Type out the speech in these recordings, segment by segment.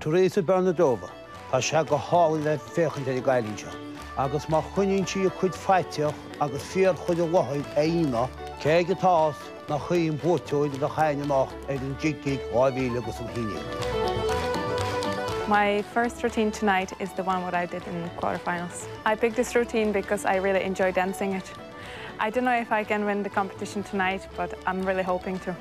Teresa Bernadova, tá sé go hálainn le féachaint ar an gcailín seo, agus má choinníonn sí a cuid faiteach agus fíorchur i láthair a aíonna, cé aige atá a fhios nach í an buaiteoir a bheadh againn anocht ar an Jig Gig 2000 agus an 11. My first routine tonight is the one what I did in the quarterfinals. I picked this routine because I really enjoy dancing it. I don't know if I can win the competition tonight, but I'm really hoping to.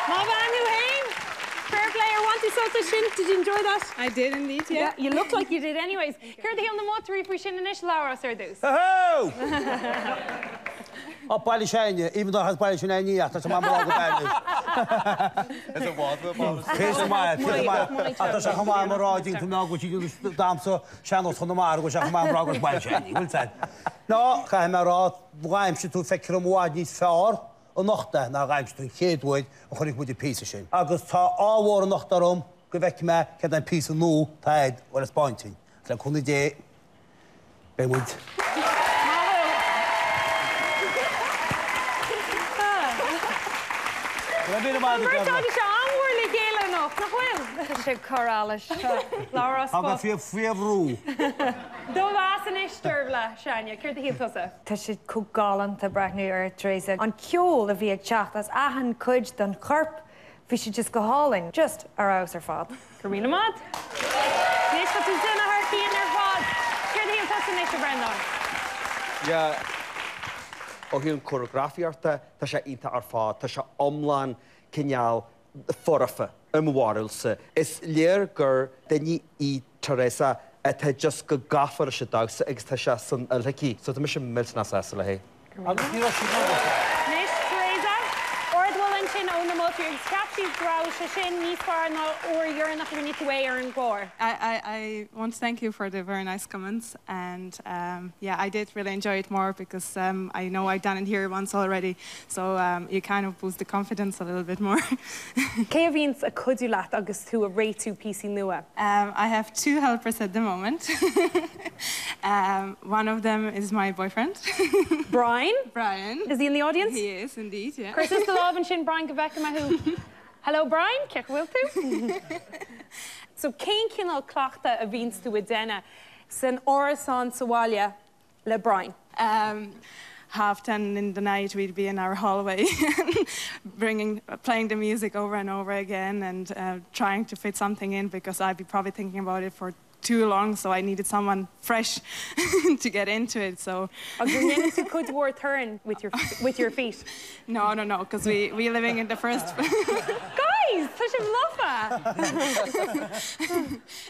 Má bhean thú fhéin! Fair play, ar bhain tú sult as sin? Did you enjoy that? I did indeed, yeah. Yeah, you look like you did anyways. Céard a shíl na moltóirí faoi sin anois, Labhrás, ar dtús? Ahó! Á, baile s'againne, even though has baile sin againne ach tá sé maith mná go b'fhearr anois. Is i bhfad uaidh Boris. Píosa maith, píosa maith. Ach tá sé chomh maith mar rá ding tú ná go bhfuil siad damsa sean-nós Chonamara go bhfuil sé chomh maith mar rá gur baile s'againne, bhfuil 'fhios a'd. Ná, caithfidh mé a rá, D'aimsigh tú feictear dom i bhfad níos fearr anocht é ná d'aimsigh tú an chéad uair a chonaic muid an píosa sin. Agus tá ádh mhór anocht orm go bhfeicfidh mé céard é an píosa nua atá a'd a thaispeáint dúinn. Le cúnamh Dé, beidh muid. Go raibh míle maith agat, Tá Dervla. sibh an-mhór le chéile anocht, nach bhfuil? Tá sé ag cur allais. Labhrás Tá go fíor fíor-bhrú. Do mheas anois, Dervla, Seánie, céard a shíl tusa? Tá sé chomh galánta breathnú ar Teresa. An ceol a bhí ag teacht as achan cuid den chorp, bhí sé just go hálainn. Just ar fheabhas ar fad. Go raibh míle maith. Anois tá tú déanamh thar cionn ar fad. Céard a shíl tusa anois, a Bhreandáin? Yeah. Ó thaobh an choreografaíochta, tá sé iontach ar fad. Tá sé iomlán cineál foirfe, i mo bharúilsa. Is léir gur duine í Teresa atá just go gafa leis an damhsa agus tá sé san fhuil aici. So tá mise millteanach sásta léi. Agus ní raibh sí nárbhach. Anois, Teresa, ardmholadh ansin ó na moltóirí agus cheap siad go raibh sé sin níos fearr ná uair dheireanach a rinne tú é ar an gclár. I I I want to thank you for the very nice comments and um yeah I did really enjoy it more because um I know I've done it here once already So you kind of boost the confidence a little bit more. Cé a bhíonns ag cuidiú leat agus tú ag réitiú píosaí nua? I have two helpers at the moment. One of them is my boyfriend. Brian? Brian. Is he in the audience? He is indeed, yeah. Cuir suas do lámh ansin Brian go bhfeicfidh mé thú. Hello Brian, cén chaoi a bhfuil tú? So cén cineál cleachtadh a bhíonns tú ag déanamh san árasán sa bhaile le Brian. 10:30 in the night we'd be in our hallway bringing playing the music over and over again and uh, trying to fit something in because I'd be probably thinking about it for. too long, so I needed someone fresh to get into it. So Agus an ndéanann tú cuid mhór torainn with your with your feet? No, no, no, because we we living in the first Guys, tá sibh lofa!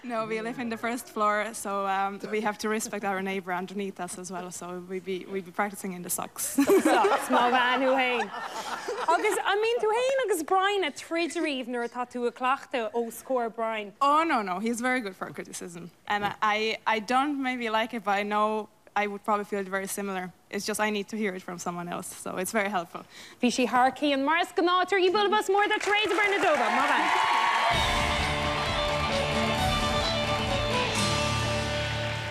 No, we live in the first floor, so um, we have to respect our neighbor underneath us as well, so we'd be we'd be practicing in the socks. Socks, mo bhean thú féin. Agus an mbíonn tú féin agus Brian ag troid riamh nuair atá tú ag cleachtadh os comhair Brian? Oh no, no, he's very good for criticism and I I don't maybe like it, but I know I would probably feel very similar. It's just I need to hear it from someone else, so it's very helpful. Bhí sí thar cionn mar is gnáth tabhair bualadh bos mór do Tereza Bernardová, mo bhean.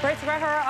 Beirt dheartháir.